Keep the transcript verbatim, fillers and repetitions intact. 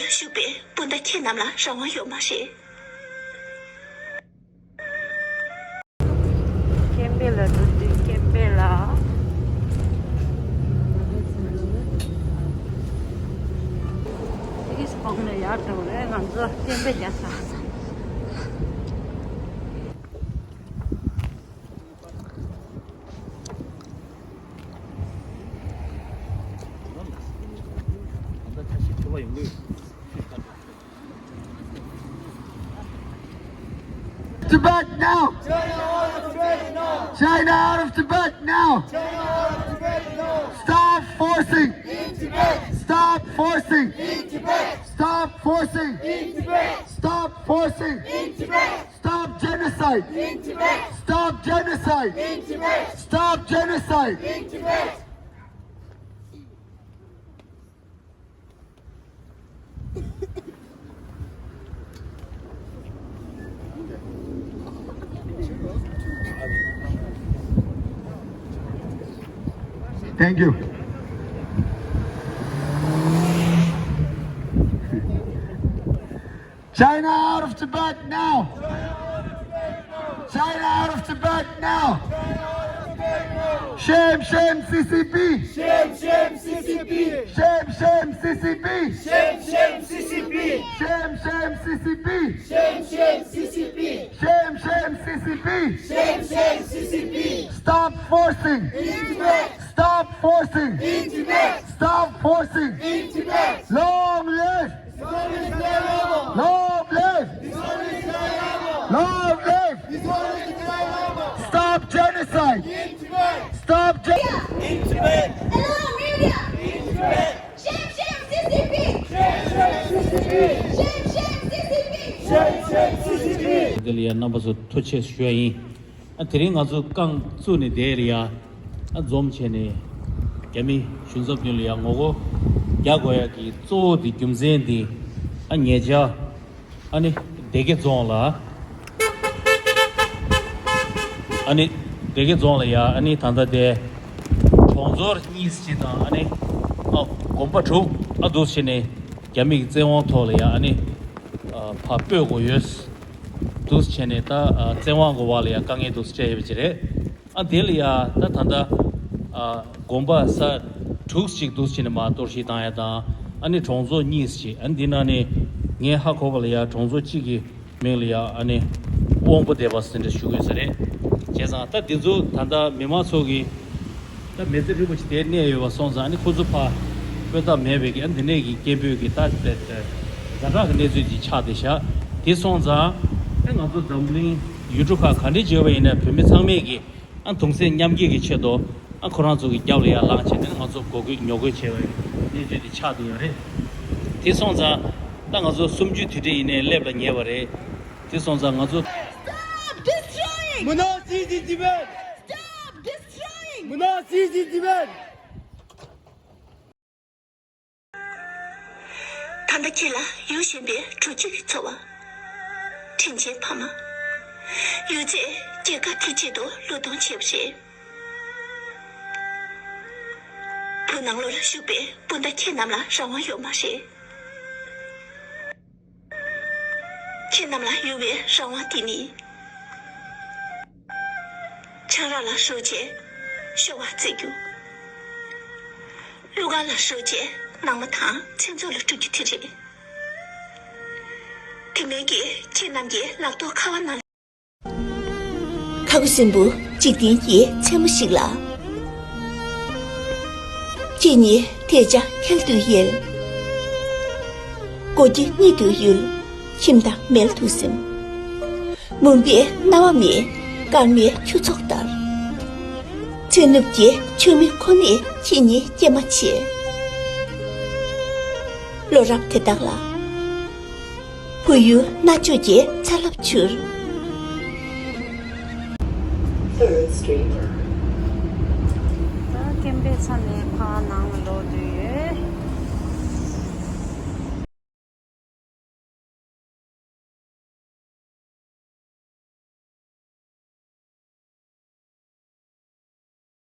བཞུགས་པའི་སྤུན་ཟླ་ཁྱེད་རྣམས་ལ་རང་དབང་ཡོད་མ་རེད། ཀེམ་པེ་ལ་འགྲོ་དུས་ཀེམ་པེ་ལ། དེ་གིས་སྤང་ནས་ཡར་འགྲོ་རེད། ང་ཚོ་ཀེམ་པེ་རྒྱག་ས། Tibet now! China out of Tibet now! Stop forcing! Stop forcing! Stop forcing! Stop genocide! Stop genocide! Stop genocide! Thank you. China out of Tibet now! China out of Tibet now! Shame, shame, C C P! Shame, shame, C C P! Shame, shame, C C P! Shame, shame, C C P! Shame, shame, C C P! Shame, shame, C C P! Shame, shame, C C P! Shame, shame, C C P! Stop forcing! In Tibet! Stop forcing! In Tibet! Stop forcing! In Tibet! Long live! Long live! Long live! Stop genocide! Stop gen- In Tibet! Allow media! In Tibet! Shame, shame, C C P! Shame, shame, C C P! Shame, shame, C C P! Shame, shame, C C P! དེ་ལ་ཡང་རྣམ་པ་ཚོ་ཐུགས་རྗེ་ཆེ་ཞུ་ཡ་ཡིན། ཨ་དེ་རིང་ང་ཚོ་རྐང་བཙུགས་ནས་བསྡད་རེད་ཡ། ཨ་འཛོམས་བྱས་ནས་རྒྱ་མི་གཞུང་ཚབ་མདུན་ལ་ཡ་ངོ་རྒོལ་རྒྱག་དགོས་ཡ་གི་གཙོ་བོ་དེ་རྒྱུ་མཚན་དེ་ཨ་ཉེ་ཆར་ཨ་ནི་སྡེ་དགེ་རྫོང་ལ་ཨ་ནི་སྡེ་དགེ་རྫོང་ལ་ཡ་ཨ་ནི་ད་ལྟ་དེ་གྲོང་ཚོ་གཉིས་ཅིག་དང་ཨ་ནི་ཨ་དགོན་པ་དྲུག་ཨ་འདུག་བྱས་ནས་རྒྱ་མི་གི་བཙན་དབང་ཐོག་ལ་ཡ་ཨ་ནི་ཨ་ཕར་སྤོས་དགོས་ཡོད། འདུག་བྱས་ནས་ད་ཨ་བཙན་དབང་གི་འོག་ལ་ཡ་དཀའ་ངལ་འདུག་སྤྲད་ཡོད་པ་ཅིག་རེད། ཨ་དེ་ལ་ཡ་ད་ད་ལྟ་ཨ་དགོན་པ་ས་དྲུག་ཅིག་འདུག་བྱས་ནས་མར་གཏོར་བཤིག་བཏང་ཡ་དང་ཨ་ནི་གྲོང་ཚོ་གཉིས་ཅིག་ཨ་ནི་འདི་ནང་ནས་ངས་ཧ་གོ་བ་ལ་ཡ་གྲོང་ཚོ་གཅིག་གི་མིང་ལ་ཡ་ཨ་ནི་དབང་པོ་སྡེ་པ་ཟེར་འདྲ་ཞུ་དགོས་ས་རེད། བྱས་ཙང་ད་འདི་ཚོ་ད་ལྟ་མི་མང་ཚོ་གི་ད་མི་ཚེ་ཧྲིལ་པོ་ཞིག་དེར་གནས་ཡོད་པ་སོང་ཙང་ཨ་ནི་ཁོ་ཚོ་ཕར་སྤོས་ཐབས་མེད་པའི་གི་ཨ་འདི་ནས་གི་སྐད་འབོད་གི་ད་དེ་དེ་ཛ་དྲག་གི་གནས་ཚུལ་ཅིག་ཆགས་བསྡད་ཤག་དེ་སོང་ཙང་ཨ་ང་ཚོ་འཛམ་གླིང་ཡུལ་གྲུ་ཁག་ག་འདྲས་བྱས་པ་ཡིན་ན་བོད་མི་ཚང་མས་གི་ཨ་གདུང་སེམས་མཉམ་སྐྱེད་ཀྱི་ཆེད་དུ་ཨ་ཁོ་རང་ཚོ་གི་རྒྱབ་ལ་ཡར་ལངས་བྱས་ནས་ང་ཚོ་འགོག་རྒོལ་ཉོ་རྒོལ་བྱས་པའི་གནས་ཚུལ་དེ་ཆགས་བསྡད་ཡོད་རེད། དེ་སོང་ཙང་ད་ང་ཚོ་གསུམ་བཅུའི་དུས་དྲན་ཡིན་ནའི་སླེབས་ལ་ཉེ་བ་རེད། དེ་སོང་ཙང་ང་ཚོ། Stop destroying! Munasisi Tibet! Stop destroying! Munasisi Tibet! ད་ལྟ་ཁྱེད་ལ་ཡུལ་གཞན་པའི་གྲོགས་གཅིག་གི་ཚོར་བ། དྲིན་ཆེན་ཕ་མ། ཡོད་ཚད་སྐྱེས་སྐར་དེའི་ཆེད་དུ་བློས་གཏོང་བྱས་པ་རེད། བོད་ནང་ལོགས་ལ་བཞུགས་པའི་སྤུན་ཟླ་ཁྱེད་རྣམས་ལ་རང་དབང་ཡོད་མ་རེད། ཁྱེད་རྣམས་ལ་ཡོད་པའི་རང་དབང་དེ་ནི། ཆང་རག་ལ་ཞོགས་བྱས་ཤོ་བ་རྩེད་རྒྱུ། གླུ་གར་ལ་ཞོགས་བྱས་ནང་མ་དང་མཚན་ཚོགས་ལ་སྤྲོད་རྒྱུ་དེ་རེད། དེ་མིན་གྱི་ཁྱེད་རྣམས་ཀྱི་ལག་ཐོགས་ཁ་བ་ནང་། ཁ་དགུ་སྲིན་པོ་འཇིག་རྟེན་གྱི་མཚན་མོ་ཞིག་ལ། ཁྱེད་ཉིད་ཐལ་ཆ་ཁྱེར་དུ་ཡལ། སྒོ་ཁྱི་གཉིད་དུ་ཡུལ། ཁྱིམ་བདག་མལ་དུ་སིམ། མུན་པའི་རྣ་བ་མེད། སྐར་མའི་ཁྱུ་ཚོགས་ལྟར། མཚན་ནུབ་ཀྱི་ཆུ་མིག་ཁོ་ནས་ཁྱེད་ཉིད་སྐྱེལ་མ་བྱེད། ལོ་རབས་དེ་དག་ལ། བུ་ཡུག་སྣ་ཆོས་ཀྱི་ཚ་རླབས་འཕྱུར། Third Street. ད་ཀེམ་པེ་ཚ་ནས་ཕར་ནང་ལ་ལོག་བསྡད་ཡོད།